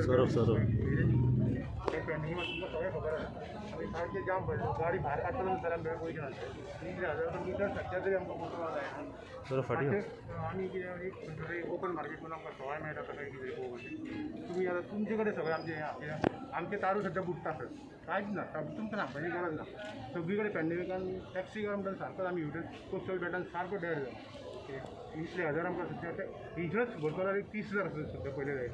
Saurabh Saurabh. तुमकां सगळें खबर आसा, आमी सारकें जाम पडलो. गाडी भायर काडटलो जाल्यार आमकां पयशे नासले. 3000 मिटर सद्या तरी आमकां बसोवपाक जायना. सर फाटी. आमी कितें एक खंयचो तरी ओपन मार्केट करून आमकां सवाय मेळटा तशें कितें पळोवपाचें. तुमी आतां तुमचे कडेन सगळें आमचें हें आहा. कित्याक आमचें तारू सद्या बुडटा सर, कांयच ना. तुमकां सांगपाची गरज ना. सगळी कडेन पॅन्डेमिकान टॅक्सी कर म्हणटा सारकोच आमी युटर्न कोस्टल बेल्टान सारको डेड जालो. कितें इतले हजार आमकां सद्या आतां इन्शुरन्स भरतलो जाल्यार 30,000 आसा सद्या पयले जाय.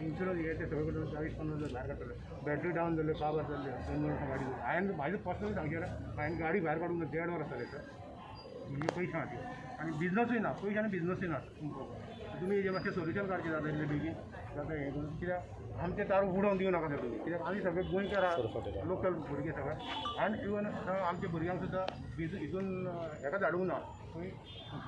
इन्शुरन्स हे ते सगळे कडेन 40-50 हजार भायर काडटले. बॅटरी डावन जाल्ले, काबार जाल्ले दोन दोन गाडी. हांवें म्हाजें पर्सनल सांगचें जाल्यार हांवें गाडी भायर काडूंक ना देड वर आसतालें सर. म्हणजे पयशे खातीर आनी बिजनसूय ना, पयशे आनी बिजनसूय ना तुमकां. तुमी हेजें मातशें सोल्युशन काडचें जाता इतलें बेगीन जाता हें करून. कित्याक आमचें तारू उडोवन दिवं नाका सर तुमी. कित्याक आमी सगळे गोंयकार आहा, लोकल भुरगे सगळे. आनी इवन आमच्या भुरग्यांक सुद्दां हितून हेका धाडूंक ना, खंय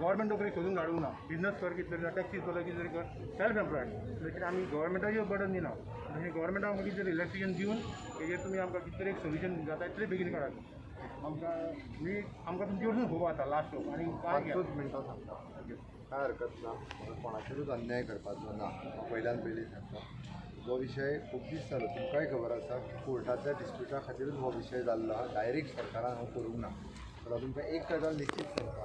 गव्हर्मेंट नोकरी सोदून धाडूंक ना. बिजनस कर कितें तरी, टॅक्सी चलय, कितें तरी कर, सेल्फ एम्प्लॉयड. लेकीन आमी गव्हर्मेंटाचेर बर्डन दिना. तशें गव्हर्मेंटाक आमकां कितें रिलॅक्सेशन दिवन हेजेर तुमी आमकां कितें तरी एक सोल्युशन जाता इतलें बेगीन काडात. आमकां मी आमकां तुमचे कडसून खूब आसा लास्ट होप आनी काय. पांचूच मिनटां सांगता. कांय हरकत ना. म्हाका कोणाचेरूच अन्याय करपाचो ना. हांव पयल्यान पयलीं सांगता, हो विशय खूब दीस जालो. तुमकांय खबर आसा की कोर्टांतल्या डिस्प्युटा खातीरूच हो विशय जाल्लो आहा. डायरेक्ट सरकारान हो करूंक ना. पण तुमकां एक गजाल निश्चीत सांगता,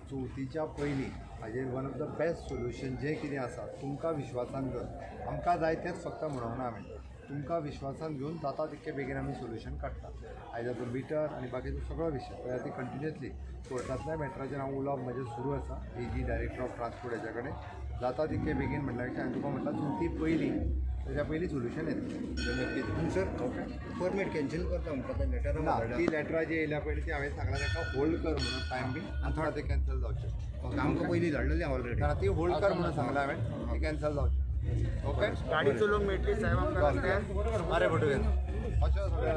चवथीच्या पयलीं हाजेर one of the best solution जें कितें आसा, तुमकां विश्वासान घेवन, आमकां जाय तेंच फक्त म्हणूंक ना हांवें, तुमकां विश्वासान घेवन जाता तितके बेगीन आमी सोल्युशन काडटा. आयज तो मिटर आनी बाकीचो सगळो विशय पळय ती कंटिन्युअसली कोर्टांतल्या मॅटराचेर हांव उलोवप म्हजें सुरू आसा एजी, डायरेक्टर ऑफ ट्रान्सपोर्ट हेच्या कडेन. जाता तितके बेगीन म्हणल्यार हांवें तुका म्हटलां, चवथी पयलीं, तेच्या पयलीं सोल्युशन येतलें नक्कीच. Sir, okay. परमीट कॅन्सल करता म्हणटा ते लेटरा? ना, ती लेटरां जी येयल्या पयलीं ती हांवें सांगलां ताका होल्ड कर म्हणून टायम बीन, आनी थोडे ते कॅन्सल जावचे. आमकां पयलीं धाडलेली ऑलरेडी. ना, ती होल्ड कर म्हणून सांगलां हांवें, ती कॅन्सल जावची. ओके. गाडी चलोवंक मेळटली साहेब आमकां रस्त्यार? बरें, फोटो घेत अशें सगळें.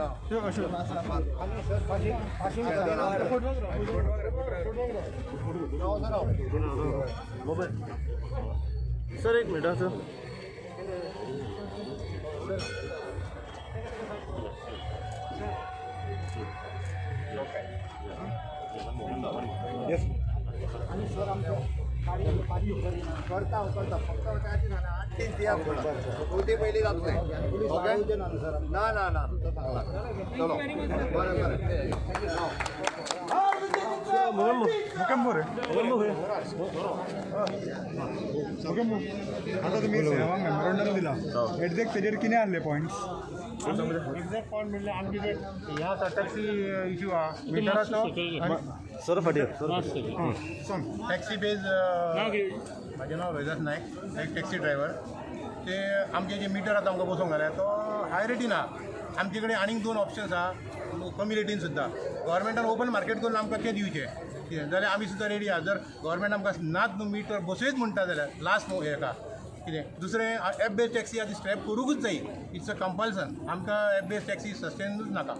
मोबायल सर, एक मिनट सर. आणि सर, आमचो करता, हांव करता. फक्त काय झालं, 8 दीस दियात थोडो. चवथी पयलीं जातलें. ओके. ना ना ना, तुका सांगलां. चलो, बरें बरें. आता तुमी सेवांक मेमोरंडम दिला, एक्झॅक्ट तेजेर कितें आहले पॉयंट्स? एक्झॅक्ट पॉयंट म्हणल्यार आमचे जे हे आसा, टॅक्सी इश्यू आहा मिटराचो. सर फाटी, सर फाटी. सांग. टॅक्सी बेज. म्हाजें नांव रोहिदास नायक, एक टॅक्सी ड्रायव्हर. ते आमचे जे मिटर आतां आमकां बसोवंक घाल्या तो हाय रेटीन आहा. आमचे कडेन आनीक दोन ऑप्शन्स आहा कमी रेटीन सुद्दां. गव्हर्मेंटान ओपन मार्केट करून आमकां ते दिवचे कितें जाल्यार आमी सुद्दां रेडी आहा. जर गव्हर्मेंट आमकां नात न्हू मिटर बसयत म्हणटा जाल्यार लास्ट हेका कितें दुसरें एप बेज टॅक्सी आतां स्क्रॅप करूंकूच जाय. It's a compulsion. आमकां एप बेज टॅक्सी सस्टेनूच नाका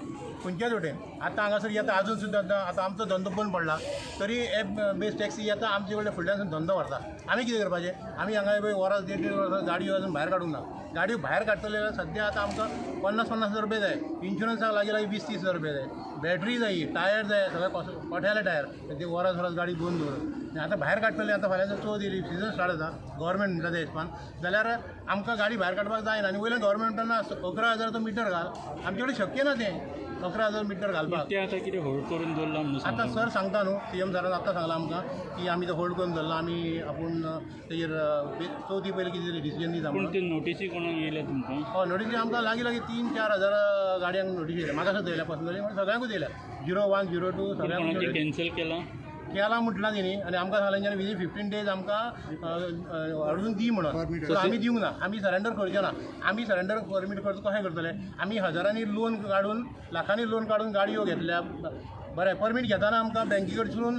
खंयच्याच वटेन. आतां हांगासर येता अजून सुद्दां, आतां आतां आमचो धंदो बंद पडला तरी एप बेज टॅक्सी येता, आमचे कडले फुडल्यान धंदो व्हरता. आमी कितें करपाचें? आमी हांगा पळय वरां, देड देड वर्सां गाडयो अजून भायर काडूंक ना. गाडयो भायर काडटले जाल्यार सद्या आतां आमकां 50-50 हजार रुपया जाय. इन्शुरन्साक लागीं लागीं 20-30 हजार रुपया जाय. बॅटरी जाय, टायर जाय, सगळे कोठ्याले टायर ते वरां वरां गाडी बंद दवरून. आनी आतां भायर काडटले, आतां फाल्यां जर चवथ येयली, सिजन स्टार्ट जाता, गव्हर्मेंट म्हणटा त्या हिसपान जाल्यार आमकां गाडी भायर काडपाक जायना. आनी वयल्यान गव्हर्मेंट म्हणटा ना, 11,000चो मिटर घाल. आमचे कडेन शक्य ना तें 11,000 मिटर घालपाक. ते आतां कितें होल्ड करून दवरलां म्हणून आतां सांगता. सर सांगता न्हू, सीएम सरान आतां सांगलां आमकां की आमी तो होल्ड करून दवरला, आमी आपूण तेजेर चवथी पयलीं कितें तरी डिसिजन दिता पूण म्हणून. ते नोटीसी कोणाक येयल्या तुमकां? हय, नोटीसी आमकां लागीं लागीं 3-4 हजार गाडयांक नोटीस येयल्या. म्हाका सुद्दां येयल्या पर्सनली, म्हणून सगळ्यांकूच येयल्या, 01, 02 कोणाचें सगळ्यांक. कॅन्सल केलां? केलां म्हटलां तेणी आनी आमकां सांगलें तेंच्यांनी विदीन 15 डेज आमकां अर्जून दी म्हणून. सो आमी दिवंक ना. आमी सरेंडर करचे ना. आमी सरेंडर परमीट करता कशें करतले? आमी हजारांनी लोन काडून, लाखांनी लोन काडून गाडयो घेतल्या. बरें, परमीट घेताना आमकां बँके कडसून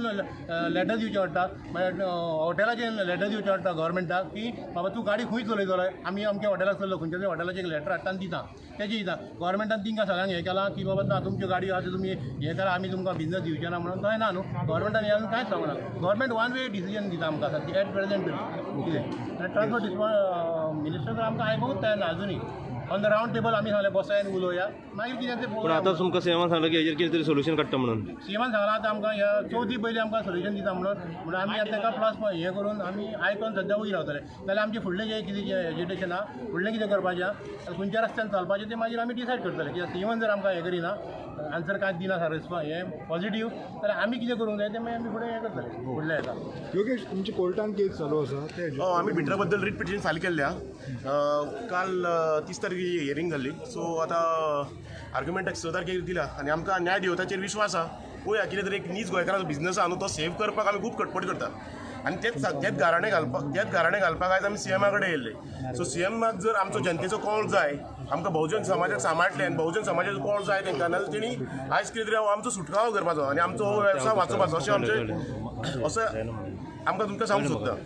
लेटर दिवचें पडटा, मागीर हॉटेलाचें लेटर दिवचें पडटा गव्हर्मेंटाक की बाबा तूं गाडी खंय चलयतलो. आमी अमक्या हॉटेलाक चल्लो, खंयच्या तरी हॉटेलाचें एक लेटर हाडटा आनी दिता, तेजें दिता. गव्हर्मेंटान तिंकां सगळ्यांक हें केलां की बाबा ना, तुमच्यो गाडयो आसा, तुमी हें करा, आमी तुमकां बिजनस दिवचे ना म्हणून. तशें ना न्हू, गव्हर्मेंटान हें अजून कांयच सांगना. गव्हर्मेंट वन वे डिसिजन दिता आमकां सद्या एट प्रेझेंट तरी कितें. आनी ट्रान्सपोर्ट मिनिस्टर तर आमकां आयकूंकच तयार ना अजुनूय. ऑन the round table आमी सांगलें बसया आनी उलोवया, मागीर कितें तें पूण आतां तुमकां सीएमान सांगलां की हेजेर कितें तरी सोल्युशन काडटा म्हणून. सीएमान सांगलां आतां आमकां ह्या चवथी पयलीं आमकां सोल्युशन दिता म्हणून, म्हणून आमी आतां ताका प्लस हें करून आमी आयकोन सद्या वयर रावतले. नाल्यार आमचें फुडलें जें कितें जें एजिटेशन आहा, फुडलें कितें करपाचें आहा, खंयच्या रस्त्यान चलपाचें तें मागीर आमी डिसायड करतले. कित्याक सीएमान जर आमकां हें करिना, आन्सर कांयच दिना सर हें पॉझिटीव, जाल्यार आमी कितें करूंक जाय तें मागीर आमी फुडें हें करतले फुडल्या हेका. योगेश, तुमची कोर्टान केस चालू आसा ते हय, आमी बिटरा बद्दल रीट पिटिशन फायल केल्ल्या. काल 30 तारखेर हियरींग जाल्ली. सो आतां आर्ग्युमेंटाक 6 तारखेर दिला आनी आमकां न्याय देवताचेर विश्वास आहा. पळोवया कितें तरी एक नीज गोंयकाराचो बिजनस आहा न्हू, तो सेव करपाक आमी खूब खटपट करता आनी तेच तेच गाराणें घालपाक आयज आमी सीएमा कडेन येयल्ले. सो सीएमाक जर आमचो जनतेचो कौल जाय, आमकां बहुजन समाजाक सांबाळटले आनी बहुजन समाजाचो कौल जाय तांकां, नाजाल्यार तेणी आयज कितें तरी आमचो सुटकारो करपाचो आनी आमचो हो वेवसाय वाचोवपाचो, अशें आमचें असो आमकां तुमकां सांगूंक सोदता.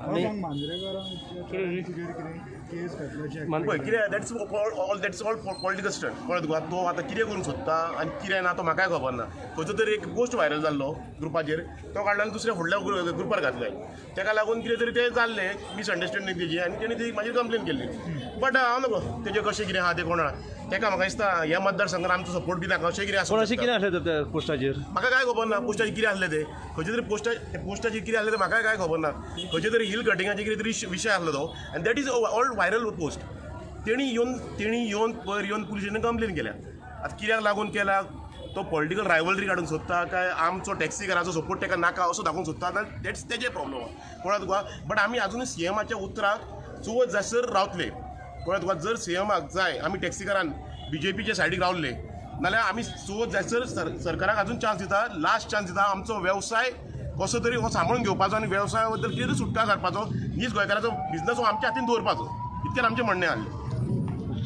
मांद्रेकारांक तुजेर कितें केस घातल्याचे? पळय कितें, that's all political stunt. कळ्ळें तुका? तो आतां कितें करूंक सोदता आनी कितें ना तो म्हाकाय खबर ना. खंयचो तरी एक पोस्ट व्हायरल जाल्लो ग्रुपाचेर, तो काडलो आनी दुसऱ्या फुडल्या ग्रुपार घातले. ताका लागून कितें तरी तें जाल्लें मिसअंडरस्टँडींग तेजी आनी तेणी ती मागीर कंप्लेन केल्ली. बट हांव नको तेजें कशें कितें आहा तें कोण जाणा. ताका म्हाका दिसता ह्या मतदारसंघान आमचो सपोर्ट बी नाका अशें कितें पूण आसूं अशें कितें आसलें तर त्या पोस्टाचेर? म्हाका कांय खबर ना पोस्टाचेर कितें आसलें तें. खंयचे तरी पोस्टा पोस्टाचेर कितें आसलें तें म्हाकाय कांय खबर ना. खंयचे तरी हिल कटिंगाचे कितें तरी विशय आसलो तो आनी that is all viral post. तेणी येवन पयर येवन पुलीस स्टेशनार कंप्लेन केल्या. आतां कित्याक लागून केल्या, तो पॉलिटिकल रायवलरी काडूंक सोदता काय आमचो टॅक्सीकाराचो सपोर्ट ताका नाका असो दाखोवंक सोदता, that's तेजे प्रॉब्लम. कळ्ळें तुका? बट आमी आजुनूय सीएमाच्या उतराक चवथ जायसर रावतले. कळ्ळें तुका? जर सीएमाक जाय आमी टॅक्सीकारान बीजेपीच्या सायडीक रावले, नाल्यार आमी चवथ जायसर सरकाराक अजून चान्स दिता, लास्ट चान्स दिता आमचो वेवसाय कसो तरी हो सांबाळून घेवपाचो आनी वेवसाया बद्दल कितें तरी सुटका काडपाचो, नीज गोंयकाराचो बिजनस हो आमच्या हातीन दवरपाचो, इतकें आमचें म्हणणें आहलें.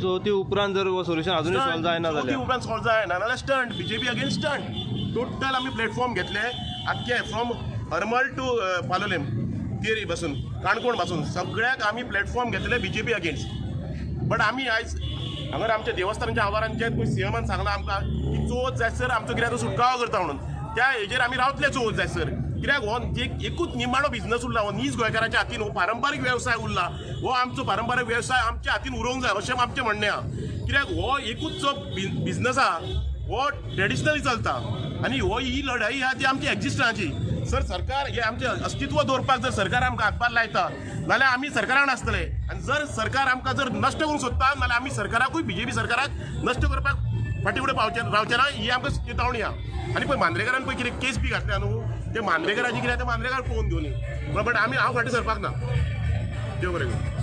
चवथी उपरांत जर हो सोल्युशन अजुनूय सॉल्व जायना चवथी जाल्यार? उपरांत सॉल्व जायना जाल्यार stunt, BJP against stunt. Total आमी प्लॅटफॉर्म घेतले आख्खे फ्रॉम हरमल टू पालोलेम, केरी पासून, काणकोण पासून सगळ्याक आमी प्लॅटफॉर्म घेतले बीजेपी अगेन्स्ट. बट आमी आयज हांगर आमच्या देवस्थानाच्या आवारांचे सीएमान सांगलां आमकां की चवथ जायसर आमचो कित्याक सुटकाव करता म्हणून, त्या हेजेर आमी रावतले चवथ जायसर. कित्याक हो एकूच निमाणो बिजनस उरला, हो नीज गोंयकाराच्या हातीन हो पारंपारीक वेवसाय उरला. हो आमचो पारंपारीक वेवसाय आमच्या हातीन उरोवंक जाय अशें आमचें म्हणणें आहा. कित्याक हो एकूच जो बिजनस आहा हो ट्रेडिशनली चलता आनी हो ही लढाई आहा ती आमची एक्जिस्टन्साची. सर सरकार हे आमचें अस्तित्व दवरपाक जर सरकार आमकां हातभार लायता जाल्यार आमी सरकारान आसतले आनी जर सरकार आमकां जर नश्ट करूंक सोदता जाल्यार आमी सरकाराकूय, बीजेपी सरकाराक नश्ट करपाक फाटीं फुडें पावचे रावचे ना, ही आमकां चेतावणी आहा. आनी पळय मांद्रेकारान पळय कितें केस बी घातल्या न्हू, ते मांद्रेकाराची कितें, ते मांद्रेकार पळोवन घेवनी. बट आमी हांव फाटीं सरपाक ना. देव बरें करूं.